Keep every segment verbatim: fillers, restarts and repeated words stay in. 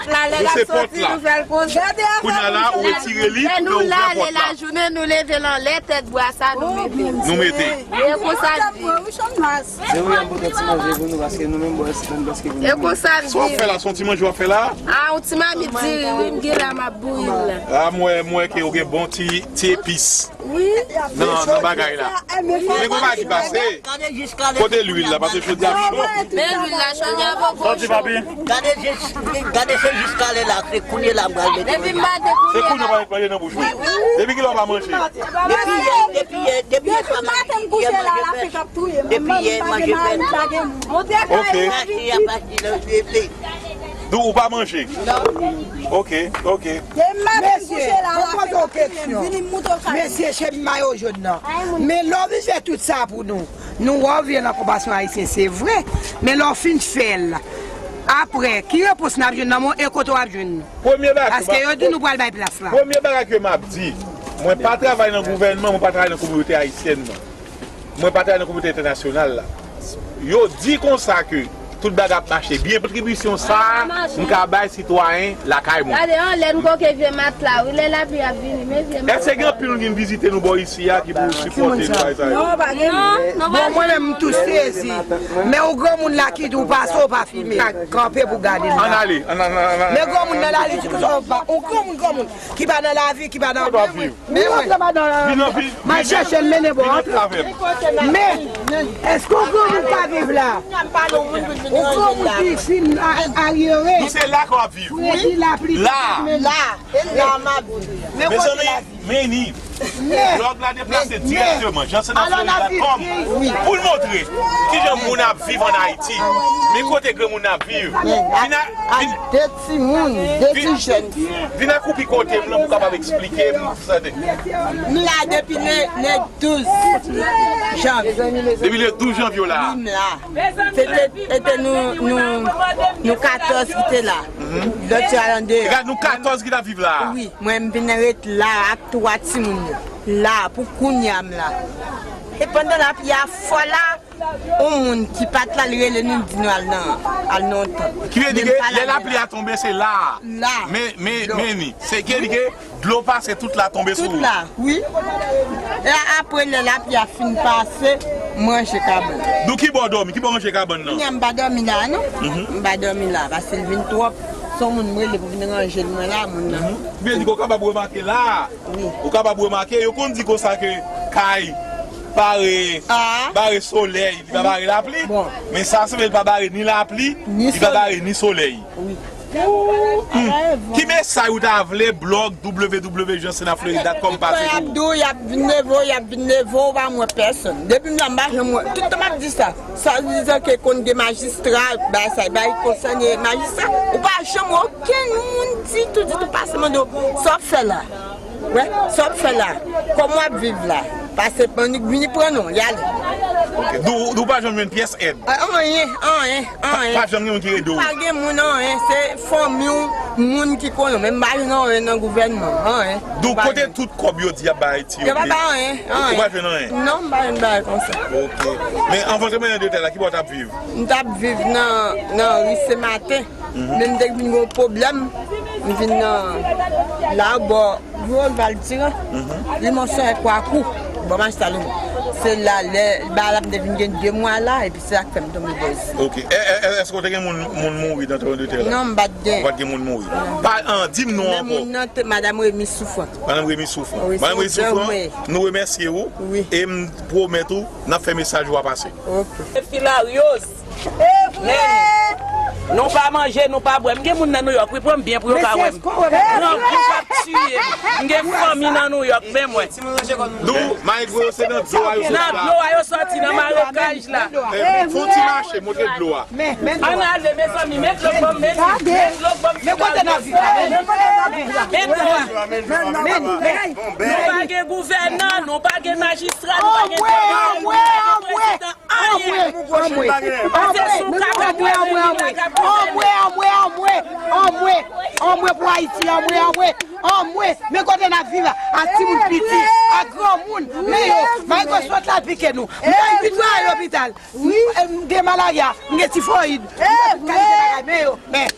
Lè l ap soti, nou fè l konsa. Kounye a la, ou retire li, men ou ouvè pòt la. Lè nou la, lè lajounen, nou leve l anlè, tèt bwa sa, nou mete. Nou mete. E konsa l ye. Se ou menm pou ti manje pou nou, paske nou menm bò isit, nou prèske vin. E konsa l ye. Sa w ap fè la, se yon ti manje w ap fè la? A, yon ti mamit diri, wi, m gen la, m ap bouyi l la. A, m wè, m wè ke ou gen bon ti, ti epis. Wi. Nan, nan bagay la. Men gon bagay ki pase. Kote lwil la? Paske chodi a cho. Men lwil la, chodi a poko cho. Gade, gade, se jiska lè la, se kounye la m pral mete. Depi maten. Se kounye w pa met manje nan bouch ou. Depi kilè w pa manje? Depi yè, depi yè, depi yè pa manje. Depi yè manje fèt. Depi yè manje fèt. Ok. Dou, ou pa manje? Non. Ok, ok. Mesye, mwen poze w kesyon. Mesye, se m mayo jòn nan. Men lè w vin fè tout sa pou nou, nou wè w vin nan Konpasyon Ayisyen, se vre. Men lè w fin fè l, apre, ki repons n ap jwenn nan men w e kote w ap jwenn nou? Premye bagay, paske yo di nou pral bay plas la. Premye bagay ke m ap di, mwen pa travay nan gouvènman, mwen pa travay nan kominote ayisyèn nan. Mwen pa travay nan kominote entènasyonal la. Yo di konsa ke tout bagay ap mache byen. Kontribisyon sa a, m ka bay sitwayen lakay mwen. Gade, anlè n koke vye matla, wi, lè lapli ap vini, men vye matla. Èske gen anpil moun ki vin vizite nou bò isi a ki pou sipòte nou bagay sa yo? Non, pa gen moun. Bon, mwen menm, m tou sezi. Men yon granmoun la ki di w pase, w pa filme. Kanpe pou gade l la. Ann ale, ann, ann, ann, ann. Men granmoun nan la, li di konsa, yon granmoun, granmoun ki pa nan lavi, ki pa nan... Men mwen, m al chèche l, mennen bò. Men, èske yon granmoun ka viv la? Yon granmoun ki fin aryere. Nou se la k ap viv. Fredi, lapli, la. La. E la m ap viv. Men kote lavi? Mezanmi, men ni. Blòg la deplase dirèkteman Jansen nan Florid dot com pou l montre kijan moun ap viv ann Ayiti. Men kote granmoun ap viv. Vin a, vin, de timoun, de ti jèn. Vin akoupi kote m nan pou w kapab eksplike m. M la depi le, le douz janvye. Depi le douz janvye w la. Wi, m la. Se te, se te nou, nou, nou katòz ki te la. Lòt yo al andeyò. Gade, nou katòz ki t ap viv la. Wi, mwen m vin ret la ak twa timoun yo. La, pou kounye a m la. E pandan lapli a fò la, yon moun ki pa t la, li rele nou, li di nou al nan, al nan yon tant. Ki vle di ke lè lapli a tonbe, se la a. La. Men, men, men ni. Se ke li ke dlo pase tout la tonbe sou ou. Tout la, wi. E apre, lè lapli a fin pase, m ranje kabann. Dou ki bò w dòmi? Ki bò w ranje kabann nan? Kounye a m pa dòmi la, non. M pa dòmi la, paske l vin twòp. Se yon moun m rele pou vin ranje l, mwen la, moun nan. Ki vle di ke w kapab remake la a. Wi. Ou kapab remake, yo konn di konsa ke kay bare, bare solèy, li pa bare lapli. Bon. Men sa sanble li pa bare ni lapli, li pa bare ni solèy. Wi. Hmm. Ki mesaj ou ta vle blòg w w w jansenaflorid dot com pase pou ou? Y ap di w, y ap vin leve w, y ap vin leve w, ou pa wè pèsonn. Depi m la, m pa janm wè. Tout tan m ap di sa. Sa vle di ke konn gen majistra, bay sa, bay konsène majistra. Ou pa janm wè okenn moun ditou, ditou pase mande w, sa w ap fè la? Wè, sa w ap fè la? Kòman w ap viv la? Pase annik vini pran non, y ale. Dou, dou pa janm jwenn pyès èd? A, anyen, anyen, anyen. Pa janm gen moun ki rede w? Pa gen moun, anyen. Se fanmi w, moun ki konnen w. Men m pa jwenn anyen nan gouvènman, anyen. Dou, kote tout kòb yo di y ap bay Ayiti yo? Yo pa bay anyen, anyen. Ou pa jwenn anyen? Non, m pa jwenn bagay konsa. Ok. Men anvan ke mennen de tè la, ki bò w t ap viv? M t ap viv nan, nan ri Sen Maten. Men m te vin gen yon pwoblèm, m vin nan la bò Boulva Tiran. Li mò sou Kwakou, bò majistra li. Se la, lè, ba la m te vin gen de mwa la, epi se sa k fè m tonbe bòz. Ok. E, e, e, èske w te gen moun, moun mouri nan tranblemanntè la? Non, m pa t gen. Ou pa t gen moun mouri? Non. Pa, an, di m non ankò. Men moun nan te, Madanm Remi Soufran. Madanm Remi Soufran. Wi, se yon dam, wi. Madanm Remi Soufran, nou remèsye ou. Wi. E m pwomèt ou, n ap fè mesaj ou a pase. Ok. Filarios. Men, nou pa manje, nou pa bwè. M gen moun nan Nouyòk, wi, pran m byen pou yo ka wè m. Grangou p ap tiye m. M gen fanmi nan Nouyòk, men mwen. Dou, malgre yo se nan dlo a yo soti la. Nan dlo a yo soti, nan marokaj la. Eh, fè yon ti mache, montre dlo a. Ann ale, mezanmi, men dlo k ban m, men dlo k ban m. Men dlo a. Nou pa gen gouvènan, nou pa gen majistra, nou pa gen prezidan. Anmwe, anmwe, anmwe. Anmwe, anmwe, anmwe. Anmwe, anmwe, anmwe. Anmwe, anmwe, anmwe pou Ayiti, anmwe, anmwe. Anmwe, men kote n ap viv a, ak timoun piti, ak granmoun. Men yo, malgre sot la pike nou. Men yo, nou al lopital. M, m gen malarya, m gen tifoyid. M gen tout kalite bagay, men yo, men.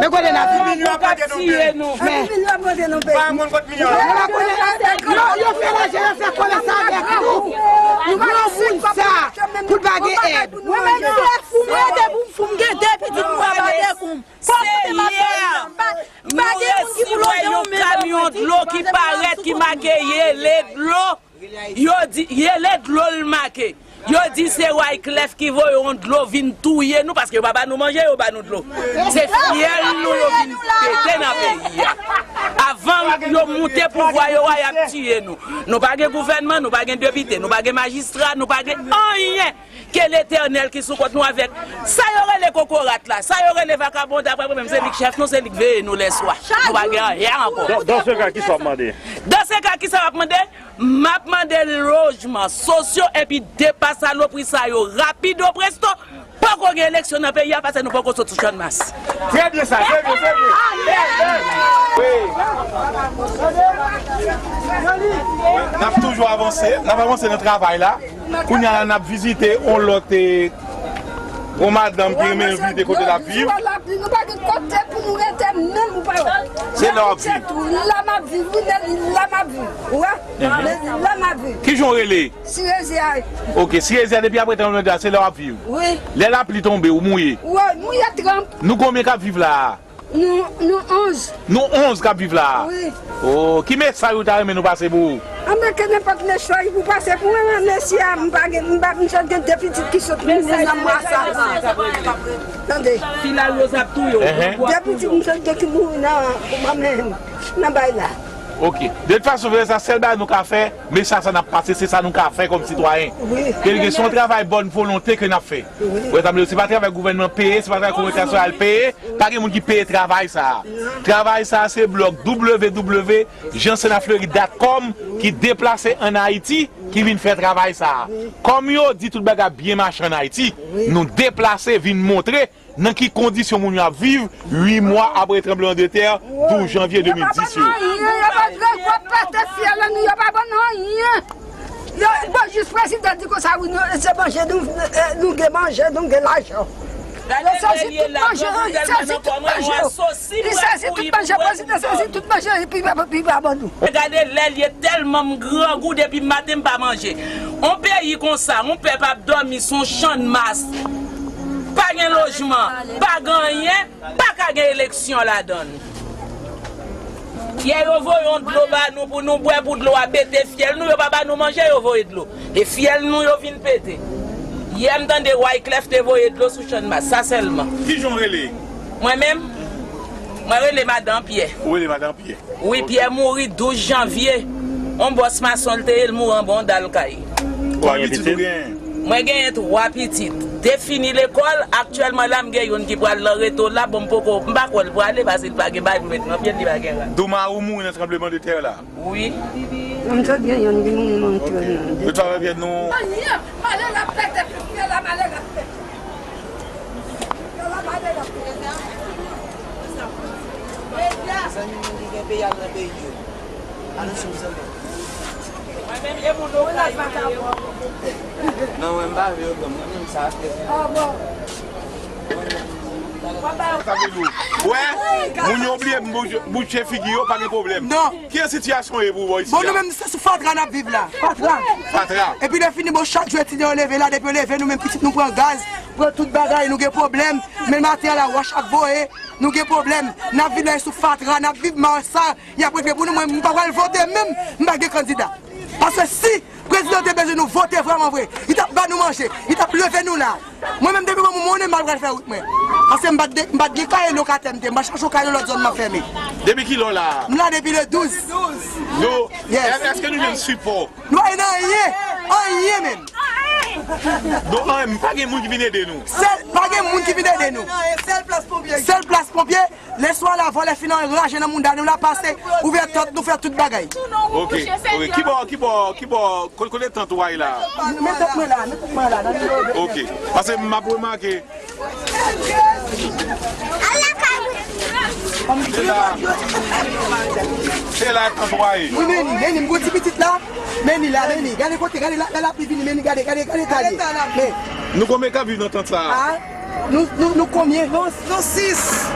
Men Yo konnen n ap viv. Yo ap tiye nou. Men, yo konnen, yo, yo fè lajè, yo fè komès avèk nou. Nou moun sa, pou l pa gen èd. Mwen menm, si se pou mwen, de pou m, pou m gen de pitit, mwen pa de pou m. Senyè, nou resi wè yon kamyon dlo ki parèt, ki make Yele Dlo. Yo di, Yele Dlo l make. Yo di se Wyclef ki voye yon dlo vin touye nou, paske yo pa ba nou manje, yo ba nou dlo. Se fyèl nou yo vin pete nan peyi a. Avan yo moute pouvwa yo a, y ap tiye nou. Nou pa gen gouvènman, nou pa gen depite, nou pa gen majistra, nou pa gen anyen. Ke Letènèl ki sou kont nou avèk sa yo rele kokorat la, sa yo rele vakabon, daprè mwen menm, se li k chèf nou, se li k veye nou lèswa. Nou pa gen anyen ankò. Dans, dans ce cas, kisa w ap mande? Dans ce cas, kisa w ap mande? M ap mande lojman sosyo epi depa salopri sa yo rapido presto. Poko gen eleksyon nan peyi a, paske nou poko sot sou Channmas. Trè byen sa, trè byen, trè byen. Wi. N ap toujou avanse, n ap avanse nan travay la. Kounye a la, n ap vizite yon lòt, eh, yon madanm ki renmen vizite kote l ap viv. Lapli, nou pa gen kote pou nou rete, menm ou pa wè. Se la w ap viv. La m ap viv, wi, men la m ap viv. Ou wè? Mhm. Men la m ap viv. Kijan w rele? Sirezya. Ok, Sirezya, depi apre tranblemanntè a, se la w ap viv? Wi. Lè lapli tonbe, ou mouye? Wi, mouye tranp. Nou konbyen k ap viv la a? Nou, nou onz. Nou onz k ap viv la a? Wi. Oh, ki mesaj ou ta renmen nou pase pou ou? Anben, ke nenpòt mesaj pou pase pou mwen, men mesye a, m pa gen, m pa, m sot gen de pitit ki sot mouri nan mwa sa. Tande. Filaloz ap touye w. Enhen. De pitit m sot gen ki mouri nan, nan, nan bay la. Ok. De tout fason, frè, sa sèl bagay nou ka fè, mesaj sa n ap pase, se sa nou ka fè kòm sitwayen. Wi. Ke li gen, se yon travay bòn volonte ke n ap fè. Wi. Ou wè sa m di w, se pa travay gouvènman peye, se pa travay kominote a al peye, pa gen moun ki peye travay sa a. Non. Travay sa a se blòk w w w jan sena fleury dot com ki deplase ann Ayiti, ki vin fè travay sa a. Wi. Kòm yo di tout bagay ap byen mache ann Ayiti, wi, nou deplase vin montre nan ki kondisyon moun yo ap viv uit mwa apre tranblemanntè douz janvye de mil dis yo. Yo pa ban nou anyen, yo pa ban nou anyen, yo pete fyèl an nou, yo pa ban nou anyen. Yo, bon, jis prezidan di konsa, wi, nou, se manje, nou, eh, nou gen manje, nou gen lajan. Yo sezi tout manje, yo sezi tout manje. Li sezi tout manje, prezidan sezi tout manje, epi, epi, epi pa ban nou. Gade lè l ye, tèlman m grangou depi maten m pa manje. On peyi konsa, on pèp ap dòmi sou Channmas. Pa gen lojman, pa gen anyen, pa ka gen eleksyon ladan l. Yè yo voye yon dlo ba nou pou nou bwè, pou dlo a pete fyèl nou, yo pa ba nou manje, yo voye dlo. E fyèl nou yo vin pete. Yè m tande Wyclef te voye dlo sou Channmas, sa sèlman. Kijan w rele? Mwen menm, mwen rele Madan Pyè. Ou rele Madan Pyè? Wi, ok. Pyè mouri douz janvye. On bòs mason l te ye, l mouri anba on dal kay. Twa pitit ou genyen? Mwen genyen twa pitit. De fini lekòl, aktyèlman la m gen youn ki pral nan reto la, bon m poko, m pa kwè l prale paske l pa gen bagay pou met nan pye l, li pa gen rad. Douma ou mouri nan tranblemanntè la? Wi. M sot gen youn ki mouri nan twèl nan. Yo travay byen nou. Malè la pete, malè la pete. Zanmi nou ki gen peyi al nan peyi yo. Alo sou zanmi. Non, mwen m pa vle yo pran mwen menm sa. Wè, moun yo bliye bouche, bouche figi yo, pa gen pwoblèm. Non. Ki sitiyasyon ye pou w isi a? Bon, nou menm se sou fatra n ap viv la. Fatra. Fatra. Epi lè fini, bon, chak jou etidyan yo leve la, depi yo leve, nou menm pitit nou pran gaz, pran tout bagay, nou gen pwoblèm. Men maten an la, wòch ap voye, nou gen pwoblèm. N ap viv la sou fatra, n ap viv mal sa. Y ap regle pou nou, mwen, m pa pral vote menm, m pa gen kandida. Paske si prezidan te bezwen nou vote vrèman vre, li t ap ba nou manje, li t ap leve nou la. Mwen menm depi mwen monnen m pa pral fè wout mwen. Paske m pa t de, m pa t gen kay lokatè m te, m pa chache yon kay nan lòt zòn m ap fèmen. Depi kilè w la? M la depi le douz. Yo, yes. Èske nou jwenn sipò? Nou pa jwenn anyen, anyen menm. Donk, anyen, pa gen moun ki vin ede nou? Sèl, pa gen moun ki vin ede nou. Sèl plas ponpye. Sèl plas ponpye. Leswa la, vòlè fin anraje nan mouda nou la, pase, ouvè tant nou, fè tout bagay. Ok, ok. Kibò, kibò, kibò, ko-, kote tant ou a ye la? Men tant mwen la, men tant mwen la. Ok. Pase m ap remake. Se la, se la tant ou a ye. Wi, men li, men li, m gwo ti pitit la. Men li la, men li. Gade kote, gade la, la, lapli vini, men li, gade, gade, gade ta ye. Men. Nou konbyen k ap viv nan tant sa a? Ah, nou, nou, nou konbyen? Nou, nou sis.